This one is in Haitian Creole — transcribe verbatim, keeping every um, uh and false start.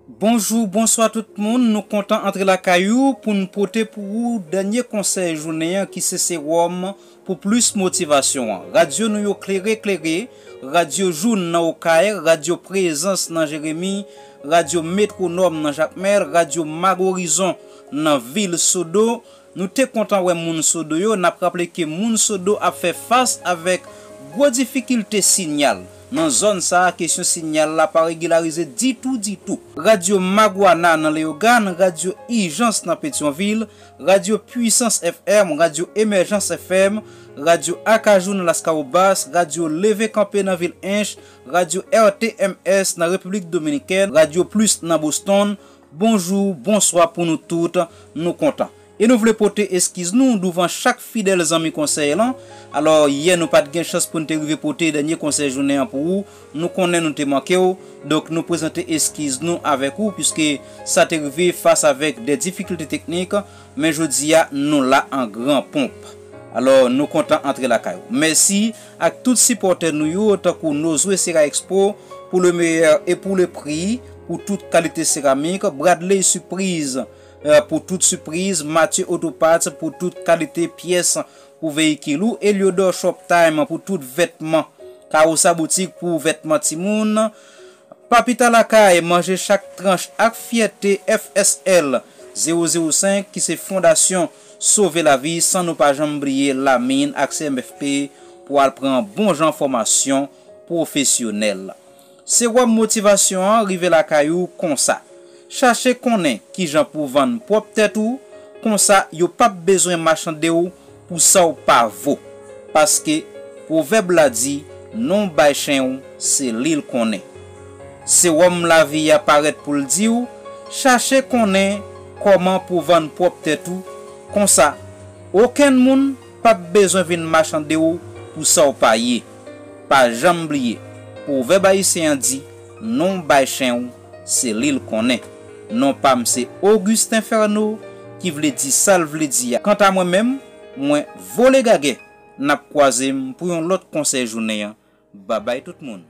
Bonjou, bonswa tout moun. Nou kontan antre lakay ou pou n pote pou ou dènye konsèy jounen an ki se sewòm pou plis motivasyon an. Radyo nou yo klere klere, Radyo Joun nan Okay, Radyo Prezans nan Jeremi, Radyo Metwonòm nan Jakmèl, Radyo Mago Orizon nan vil Sodo. Nou te kontan wè moun Sodo yo. N ap raple ke moun Sodo ap fè fas avèk gwo difikilte sinyal. Nan zòn sa a, kesyon sinyal la pa regilarize ditou, ditou. Radyo Magwana nan Leyogàn, Radyo Ijans nan Petyonvil, Radyo Pwisans F M, Radyo Emèjans F M, Radyo Akajou nan Laskawobas, Radyo Leve Kanpe nan vil Ench, Radyo R T M S nan Repiblik Dominikèn, Radyo Plis nan Boston. Bonjou, bonswa pou nou tout, nou kontan. E nou vle pote eskiz nou douvan chak fidèl zanmi konsèy lan. Alò, yè nou pa t gen chans pou n te rive pote dènye konsèy jounen an pou ou. Nou konnen nou te manke w, donk nou prezante eskiz nou avèk ou, piske sa te rive fas avèk de difikilte teknik, men jodi a, nou la an gran ponp. Alò, nou kontan antre lakay ou. Mèsi ak tout sipòtè nou yo, tankou Nozwe Sera Expo, Pour le meilleur et pour le prix, pou tout kalite seramik, Bradley Surprise, eh, pou tout sipriz, Mathieu Autoparts pou tout kalite pyès pou veyikil ou, Eliodor Shop Time pou tout vètman, Kawosa Boutik pou vètman timoun, Papita Lakay, manje chak tranch ak fyète, F S L zewo zewo senk, ki se fondasyon Sove Lavi, san nou pa janm bliye Lamine ak C M F P pou al pran bon jan fòmasyon pwofesyonèl. Sewòm motivasyon an rive lakay ou konsa. Chache konnen kijan pou vann pwòp tèt ou, konsa yo p ap bezwen machande w pou sa w pa vo. Paske pwovèb la di, non w bay chen w, se li l konnen. Sewòm lavi a parèt pou l di w, chache konnen kòman pou vann pwòp tèt ou, konsa okenn moun p ap bezwen vin machande w pou sa w pa ye. Pa janm bliye, pwovèb ayisyen an di, non w bay chen w, se li l konnen. Non pa m se Augustin Ferno, ki vle di sa l vle di a. Kanta mwen menm, mwen vole gagè, n ap kwaze m pou yon lòt konsèy jounen an. Babay tout moun.